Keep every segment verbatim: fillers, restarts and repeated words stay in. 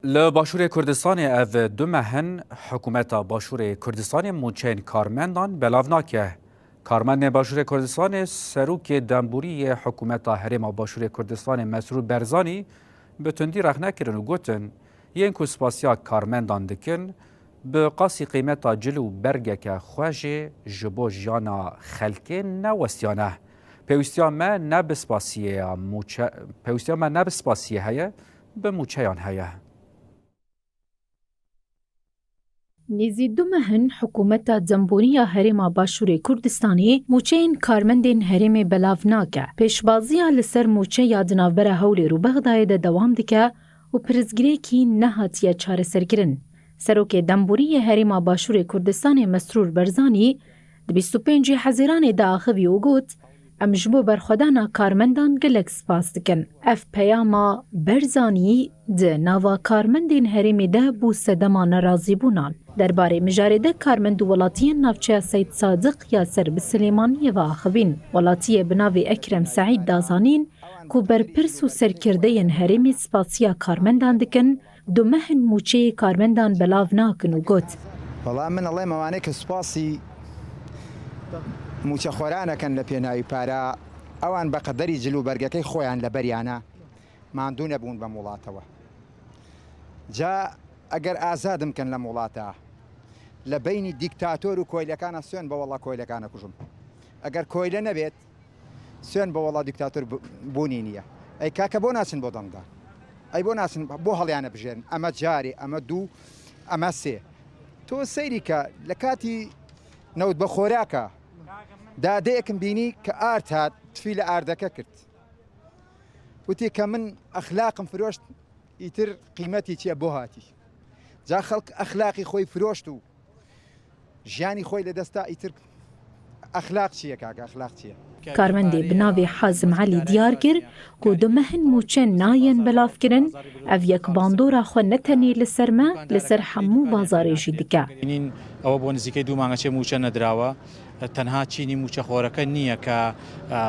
Li Başûrê Kurdistanê ev du meh in hikûmeta Başûrê Kurdistanê mûçeyên karmendan belav nake. Karmendên Başûrê Kurdistanê serokê demborî yê hikûmeta Herêma Başûrê Kurdistanê Mesrûr Berzanî bi tundî rexne kirin û gotin, yên ku spasiya karmendan dikin, bi qasî qîmeta cil û bergeke xwe jî ji bo jiyana xelkê newestiyane. Pêwîstiya me ne bi spasiyê ya mûçe-, pêwîstiya me ne bi spasiyê heye, bi mûçeyan heye. Nêzî du meh in hikûmeta Cembûriya Herêma Başûrê Kurdistanê mûçeyên karmendên herêmê belav nake. Pêşbaziya li ser mûçe ya di navbera Hewlêr û Bexdayê de dewam dike û pirsgirêkî nehatiye çareserkirin. Serokê Demborî yê Herêma Başûrê Kurdistanê Mesrûr Berzanî di bîst û pêncê Hezîranê de axivî û got, Em ji bo berxwedana karmendan gelek spas dikin. Ev peyama Berzanî di nava karmendên herêmê de bû sedema nerazîbûnan. Derbarê mijarê de karmend û welatiyên navçeya Seyd Sadiq ya ser bi Silêmaniyê ve axivîn. Welatiyê bi navê Ekrem Seîd da zanîn ku berpirs û serkirdeyên herêmê spasiya karmendan dikin, du meh in mûçeyê karmendan belav nakin û got, Valla min ئەڵێم ئەوانەی کە سوپاسی موچەخۆرانەکەن لە پێناوی پارە، ئەوان بە قەدەری جل و بەرگەکەی خۆیان لە بەریانە ماندوو نەبوون بەم وڵاتەوە. جا ئەگەر ئازادم کەن لەم وڵاتە، لە بینی دیکتاتۆر و کۆیلەکانە، سوێن بە وەڵا کۆیلەکانە کوژم. ئەگەر کۆیلە نەبێت، سوێن بە وەڵا دیکتاتۆر ب-، بوونی نییە. ئەی کاکە بۆ ناچن بۆ دەنگدان؟ ئەی بۆ ناچن، بۆ هەڵیانە بژێن؟ ئەمە جارێ، ئەمە دوو، ئەمە سێ. تۆ سەیری کە لە کاتی نەوت بە خۆراکە دادەیەکم بینی کە ئارد هات، تفی لە ئاردەکە کرد. وتی کە من ئەخلاقم فرۆشت، ئیتر قیمەتی چییە بۆ هاتی؟ جا خەڵک ئەخلاقی خۆی فرۆشت و ژیانی خۆی لەدەستا، ئیتر ئەخلاق چییە کاکە؟ ئەخلاق چییە؟ کارمەندێ bi navê Hazim Elî diyar kir ku du meh in mûçe nayên belavkirin, ev yek bandora xwe ne tenê li ser me, li ser hemû bazarê jî dike. بینین ئەوە بۆ نزیکەی دوو مانگە چێ موچە نەدراوە. تەنها چینی موچەخۆرەکە نییە کە، ئە،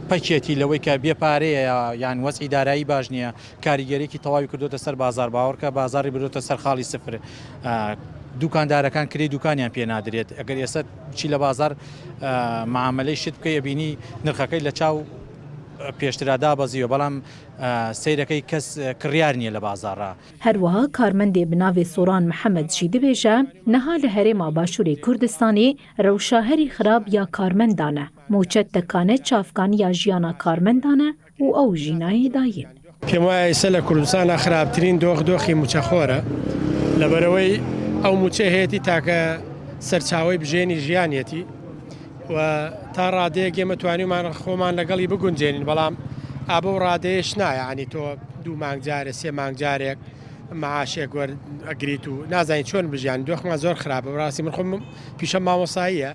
پەکێتی لەوەی کە بێ پارەیە یا، یان وەزعی دارایی باش نییە، کاریگەریەکی تەواوی کردوتە سەر بازار. باوەڕکە بازاری بردوتە سەر خاڵی سفر. ئە، دوکاندارەکان کرێی دوکانیان پێ نادرێت. ئەگەر ئێستا چی لە بازار، ئە، معاملەی شت بکەی، ئەبینی نرخەکەی لە چاو، ئە، پێشترا دابەزیوە، بەڵام، ئە، سەیرەکەی کەس، ئە، کڕیار نییە لە بازارە. Her wiha karmendê bi navê Soran Mihemed jî dibêje, niha li Herêma Başûrê Kurdistanê rewşa herî xirab ya karmendan e. Mûçe tekane çavkaniya jiyana karmendan e û ew jî nayê dayîn. پێم وایە ئێستا لە کوردستانە خراپترین دۆخ، دۆخی موچەخۆرە. لەبەرەوەی ئەو موچە هەیەتی تاکە سەرچاوەی بژێنی ژیانیەتی و تا ڕادەیەک ئێمە توانیمان خۆمان لەگەڵی بگونجێنین، بەڵام ئابە و ڕادەیەش نایە، یعنی تۆ دوو مانگ جارێ، سێ مانگ جارێک معاشێک وەرئەگریت و نازانین چۆن بژیان. دۆخمان زۆر خراپە، بەڕاستی من خۆم پیشە مامۆساییە.